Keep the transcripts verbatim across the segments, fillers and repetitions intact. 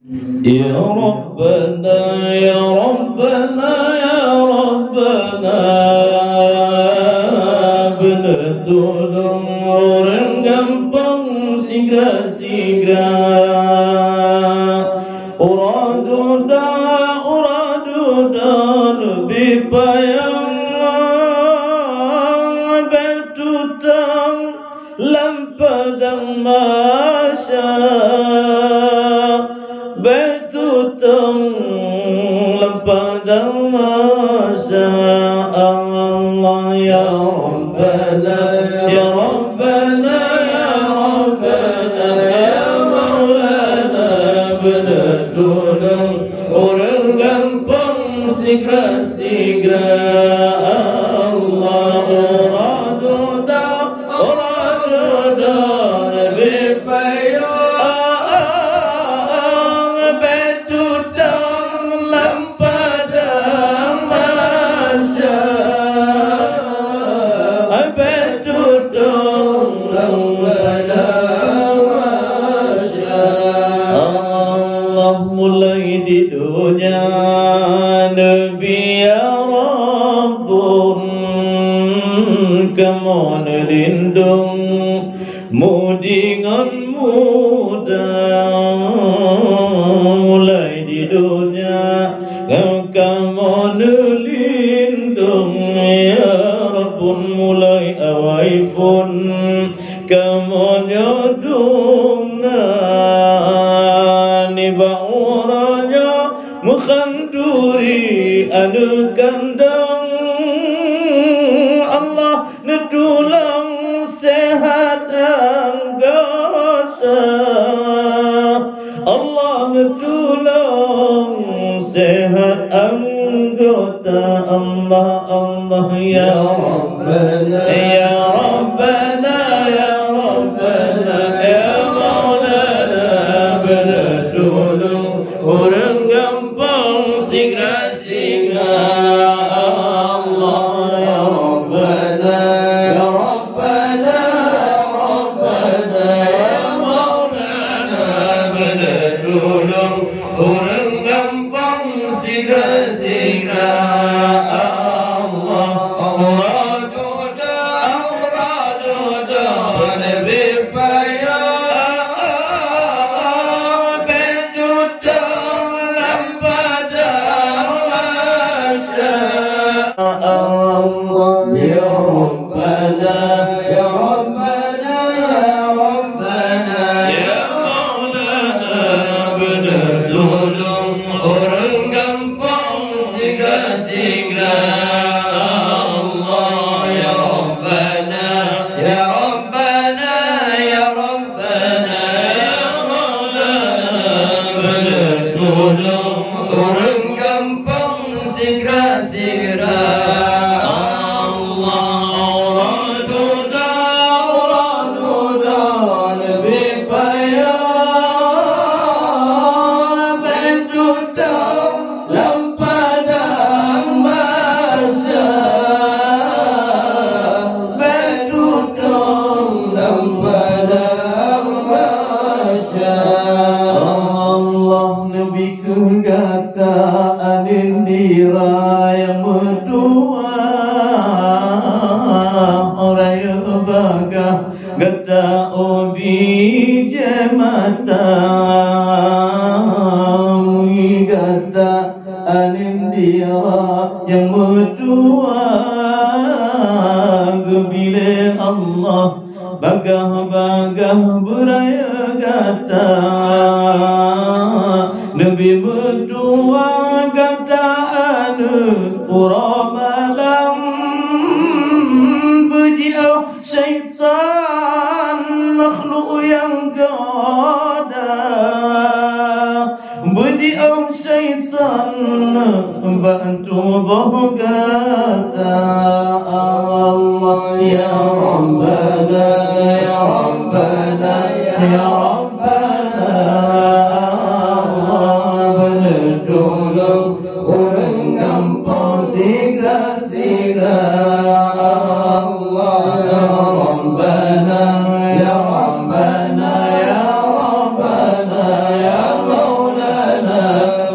Ya Rabbana, ya Rabbana, ya Rabbana, beuneutulông ureuëng gampông sigra-sigra. Uroe dudoe, uroe dudoe leubeh payah bèk tutang lam padang mahsyar, bèk tutang lam padang mahsyar. Allah, ya Rabbana, ya Rabbana, ya Rabbana, ya Maulana, beuneutulông ureuëng gampông sigra-sigra. Allah, uroe dudoe, uroe dudoe leubeh payah bèk tutang lam padang mahsyar, bèk tutang lam padang mahsyar. Allah, mulai di donya Nabi, ya Rabbun, kamoe neulindong mudi ngon muda. Mulai di donya kamoe neulindong, ya Rabbun, mulai awai phon kamoe nyoe dum na. Nibak uroe nyoe meukhanduri aneuk kandông. Allah, neutulông seuhat anggota. Allah, neutulông seuhat anggota. Allah, Allah, ya Rabbana, ya Rabbana, ya Rabbana, ya Maulana, beuneutulông ureuëng gampông sigra-sigra. Allah, ya Rabbana, ya Rabbana, ya Rabbana, ya Maulana, beuneutulông ureuëng gampông sigra-sigra. Allah, Allah, dudoe, Allah, dudoe leubeh payah bèk tutang lam padang mahsyar. Allah, ya Rabbana, ya Rabbana, ya Rabbana, ya Maulana, beuneutulông ureuëng gampông sigra-sigra. Allah, ya Rabbana, ya Rabbana, ya Rabbana, ya Maulana, beuneutulông ureuëng gampông sigra-sigra. Allah, Allah, dudoe, Allah, dudoe leubeh payah bèk tutang lam padang mahsyar, bèk tutang lam padang mahsyar. Allah, neubi keu gata aneuëk dira nyang meutuwah, rayeuk bagah gata ubit jeuet mata. Gata aneuëk dira nyang meutuwah, geubi lé Allah bagah-bagah beuraya gata. Neubi meutuwah gata aneuëk uroe malam, beujiôh syaitan makhluk nyang goda. Beujiôh syaitan bak tuboh gata. Allah, ya Rabbana, ya Rabbana, ya Rabbana, Allah, beuneutulông ureuëng gampông sigra-sigra. Allah, ya Rabbana, ya Rabbana, ya Rabbana, ya Maulana.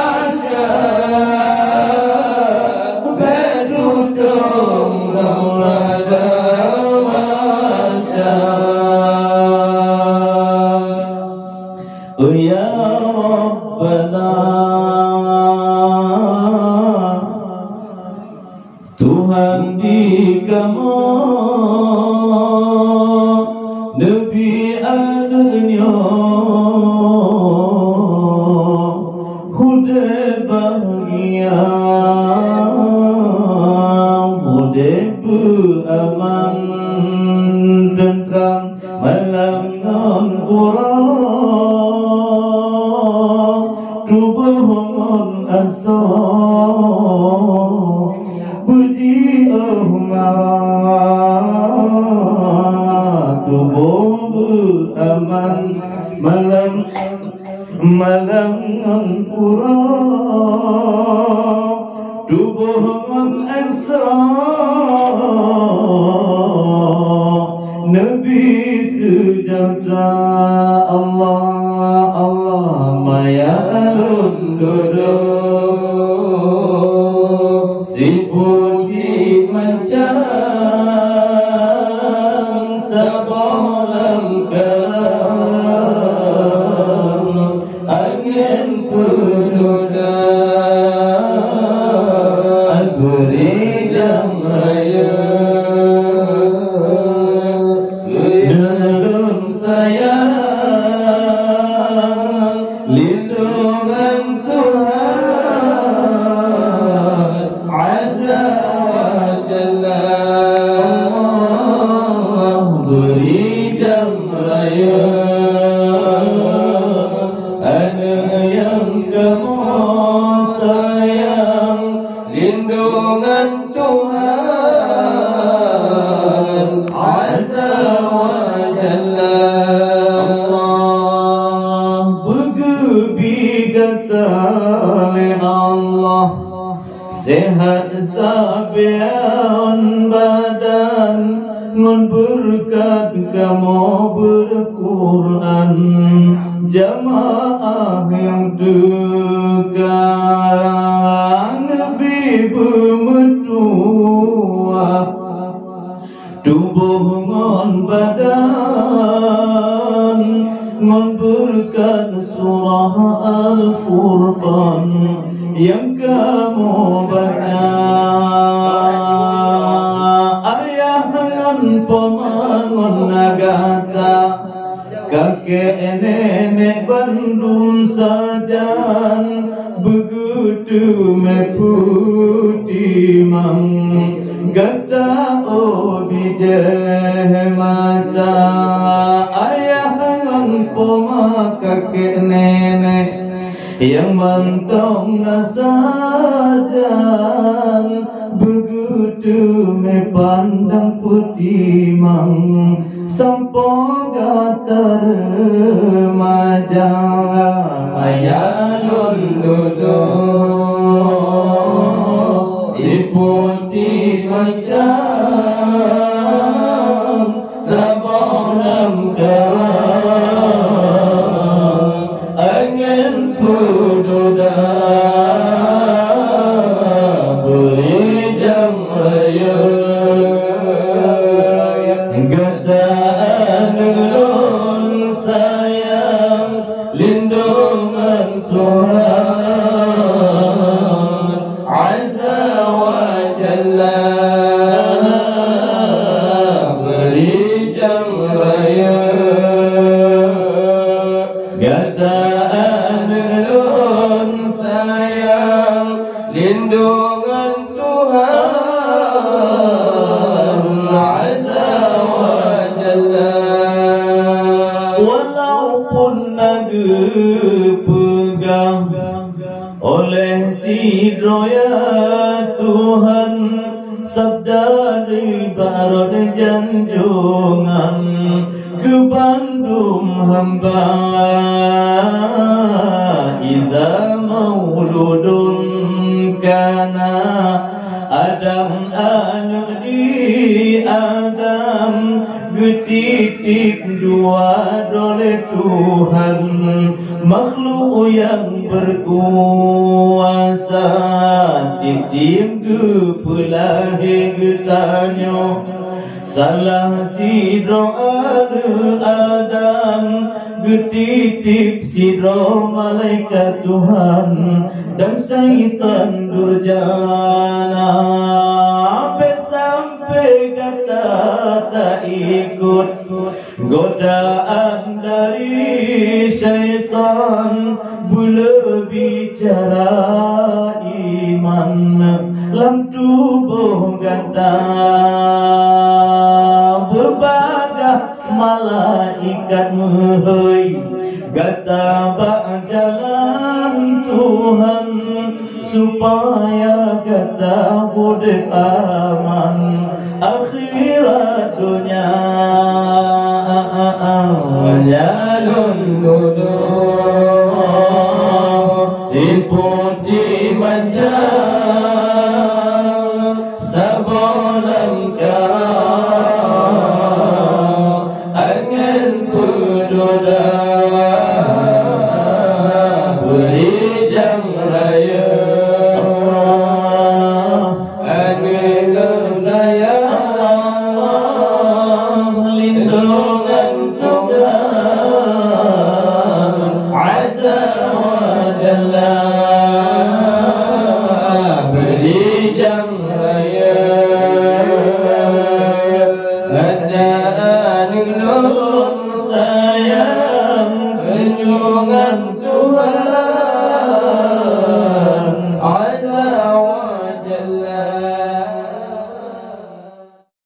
mahsyar, bèk tutong lam padang mahsyar. Oh ya Rabbana, Tuhan di kamoe, neubi aneuk nyoe udép bahgia, udép aman teuntram. Malam ngon uroe, tuboh ngon asoe, beujiôh mara, tuboh beuaman. Malam Malam ngon uroe, tuboh ngon asoe, neubi seujahteura. Allah, Allah, maya lôn dudoe, si putéh macam saboh lam karang. Angén peududa, bri jam rayeuk. Keuneuk lôn sayang, lindungan Tuhan Azza wa Jalla. Allah, bri jam rayeuk. Aneuk nyang kamoe sayang, lindungan Tuhan Azza wa Jalla. Allah, beugeubri gata lé Allah. Sehat sabe badan ngon beureukat kamoe beureukeuran, jamaah nyang teuka neubi beumeutuwah. Tuboh ngon badan, ngon beureukat surah Al-Furqan nyang kamoe baca. Ayah ngon poma ngon gata, kakek nenek bandum sajan, beugeuteumé peutimang gata, oh bijéh mata. Ayah ngon poma, kakek nenek nyang mantong na sajan, beugeuteumé pandang peutimang. Sampoe gata reumaja, maya lôn dudoe, si putéh macam saboh lam karang. Angén peududa, bri jam rayeuk. Gata aneuk lôn sayang, lindungan Tuhan Azza wa Jalla, bri jam rayeuk. Gata aneuk lôn sayang, lindungan Tuhan Azza wa Jalla. Walaupun na geupeugah oleh sidroe, ya Tuhan, sabda dari barot janjongan, Bandum hamba, idza mauludun kana, Adam aneuk di Adam geutitip dua droe lé Tuhan, makhluk nyang berkuasa, tiep-tiep geupeulahé geutanyoe. Salah sidroe aneuk Adam geutitip sidroe malaikat Tuhan dan syaitan durjana. Bèk sampai gata taikot godaan dari syaitan, beuleubèh cara iman lam tuboh gata. Beubagaih malaikat meuhôi gata bak jalan Tuhan, supaya gata udép aman akhirat donya. Nyang lôn tudoe siputi manja, saboh lam kara angén peudoda, beurijang rayeuk aneuk sayang, lindungan Tuhan Azza wa Jalla. Beurijang rayeuk, raja aneuk lôn sayang, lindungan